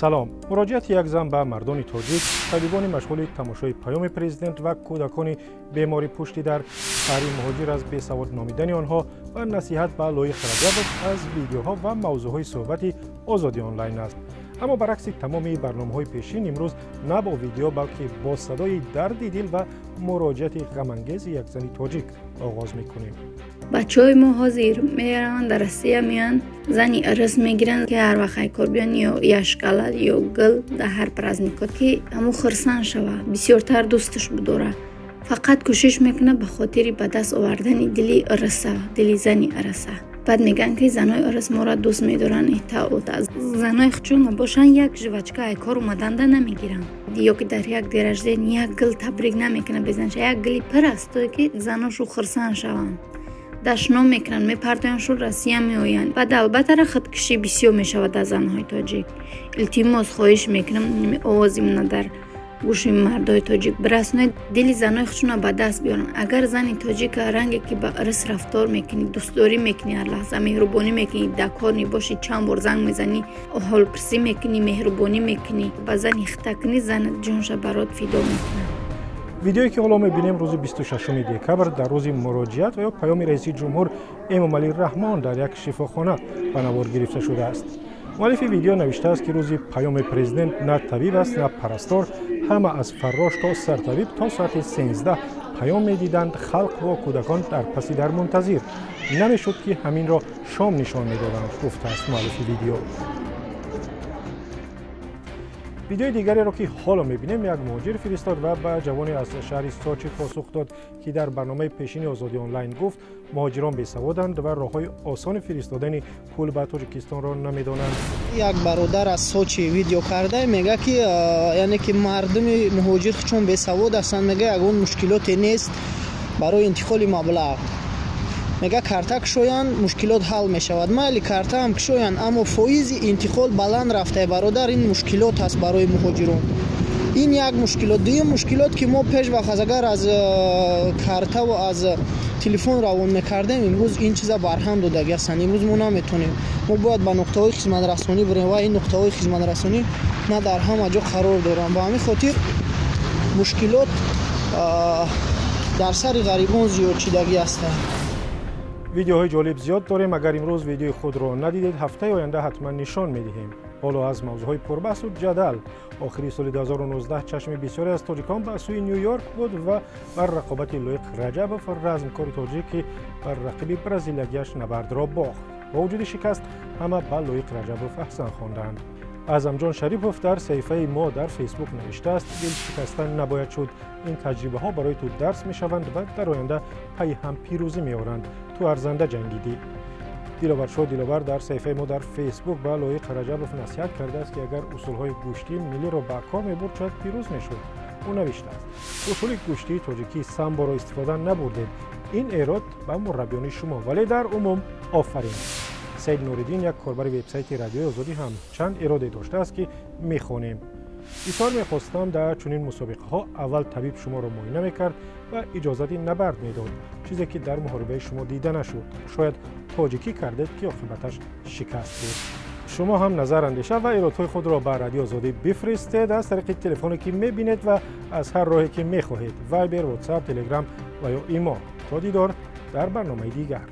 Салом. Муроҷиати як зан ба мардони тоҷик, табибони машғули тамошои паёми президент ва кӯдакони бемори пушти дар шаҳри муҳоҷир аз бесавод номидани онҳо ва насиҳат ба Лоиқ Раҷабов аз видеоҳо ва мавзӯъҳои суҳбати Озодӣ онлайн аст. Аммо баръакси тамоми барномаҳои пешин имрӯз на бо видео, балки бо садои дарди дил ва муроҷиати ғамангези як зани тоҷик оғоз мекунем. Бачаҳои мо ҳозир мераванд дар Россия, меянд, зани арис мегиранд, ки ҳар вақт кор биён, ё як шоколад ё гул дар ҳар праздникот, ки ҳамун хурсанд шава, бисёртар дӯсташ бидора. Фақат кӯшиш мекунад ба хотири ба даст овардани дили ариса, дили зани ариса. Баъд мегӯянд, ки занои арис моро дӯст медоранд, итаота. Занои хучун набошанд, як жвачка ай кор омаданда намегиранд, ё ки дар як день рождения як гул табрик намекунад безанша, як гули пир аст, то ки заношу хурсанд шаванд. Дашном мекунанд, мепартоянд, шу Россия меоянд. Баъд албатта худкушӣ бисёр мешавад аз занҳои тоҷик. Илтимос, хоҳиш мекунам, овози мана дар гӯши мардои тоҷик бирасонед, дили занои худшонро ба даст биёранд. Агар зани тоҷика ранге ки ба ирис рафтор мекунӣ, дӯстдорӣ мекунӣ, ҳар лаҳза меҳрубонӣ мекунӣ, дар кор небошӣ, чанд бор занг мезанӣ, ҳолпурсӣ мекунӣ, меҳрубонӣ мекунӣ, ба зани хита кунӣ, занат ҷонша барот фидо мекунад. Видеое ки ҳоло мебинем, рӯзи 26 декабр дар рӯзи муроҷиат ва ё паёми раиси ҷумҳур Эмомалӣ Раҳмон дар як шифохона ба навор гирифта шудааст. Муаллифи видео навиштааст, ки рӯзи паёми президент на табиб аст, на парастор, ҳама аз фаррош то сартабиб то соати 13 паём медиданд. Халқ бо кӯдакон дар паси дар мунтазир. Намешуд, ки ҳаминро шом нишон медоданд, гуфтааст муаллифи видео. Видеои дигареро, ки ҳоло мебинем, як муҳоҷир фиристод ва ба ҷавоне аз шаҳри Сочи посух дод, ки дар барномаи пешини Озодӣ онлайн гуфт, муҳоҷирон бесаводанд ва роҳҳои осони фиристодани пул ба Тоҷикистонро намедонанд. Як бародар аз Сочи видео карда, мега, ки яъне ки мардуми муҳоҷир чун бесавод ҳастанд, мега, ягон мушкилоте нест барои интиқоли маблағ. Мега, карта кушоянд, мушкилот ҳал мешавад. Майли, карта ҳам кушоянд, аммо фоизи интиқол баланд рафтае, бародар. Ин мушкилот ҳаст барои муҳоҷирон. Ин як мушкилот. Дуюм мушкилот, ки мо пеш вақт аз агар аз картаву аз телефон равон мекардем, имрӯз ин чиза барҳам додагӣ ҳастанд. Имрӯз мо наметонем, мо бояд ба нуқтаҳои хизматрасонӣ бирем ва ин нуқтаҳои хизматрасонӣ на дар ҳама ҷо қарор доранд. Ба ҳамин хотир мушкилот дар сари ғарибон зиёд шидагӣ ҳастанд. Видеоҳои ҷолиб зиёд дорем. Агар имрӯз видеои худро надидед, ҳафтаи оянда ҳатман нишон медиҳем. Ҳоло аз мавзӯъҳои пурбаҳсу ҷадал. Охири соли 2019 чашми бисёре аз тоҷикон ба сӯи Ню-Йорк буд ва бар рақобати Лоиқ Раҷабов, размкори тоҷик, ки бар рақиби бразилиягиаш набардро бохт. Бо вуҷуди шикаст ҳама ба Лоиқ Раҷабов аҳсан хонданд. Аъзамҷон Шарипов дар саҳифаи мо дар Фейсбук навиштааст: дилшикаста набояд шуд, ин таҷрибаҳо барои ту дарс мешаванд ва дар оянда пайи ҳам пирӯзӣ меоранд. Ту арзанда ҷангидӣ. Диловаршоҳ Диловар дар саҳифаи мо дар Фейсбук ба Лоиқ Раҷабов насиҳат кардааст, ки агар усулҳои гӯштии миллиро ба кор мебурд, шояд пирӯз мешуд. Ӯ навиштааст: усули гӯштии тоҷикии самборо истифода набурдед, ин эрод ба мураббиёни шумо, вале дар умум офарин. Саид Нуриддин, як корбари вебсайти Радиои Озодӣ, ҳам чанд эроде доштааст, ки мехонем. Бисёр мехостам, дар чунин мусобиқаҳо аввал табиб шуморо муоина мекард ва иҷозати набард медод, чизе ки дар муҳорибаи шумо дида нашуд. Шояд тоҷикӣ кардед, ки оқибаташ шикаст буд. Шумо ҳам назар, андеша ва эродҳои худро ба Радиои Озодӣ бифиристед аз тариқи телефоне, ки мебинед, ва аз ҳар роҳе, ки мехоҳед: Вайбер, Ватсап, Телеграм ва ё Имо. То дидор дар барномаи дигар.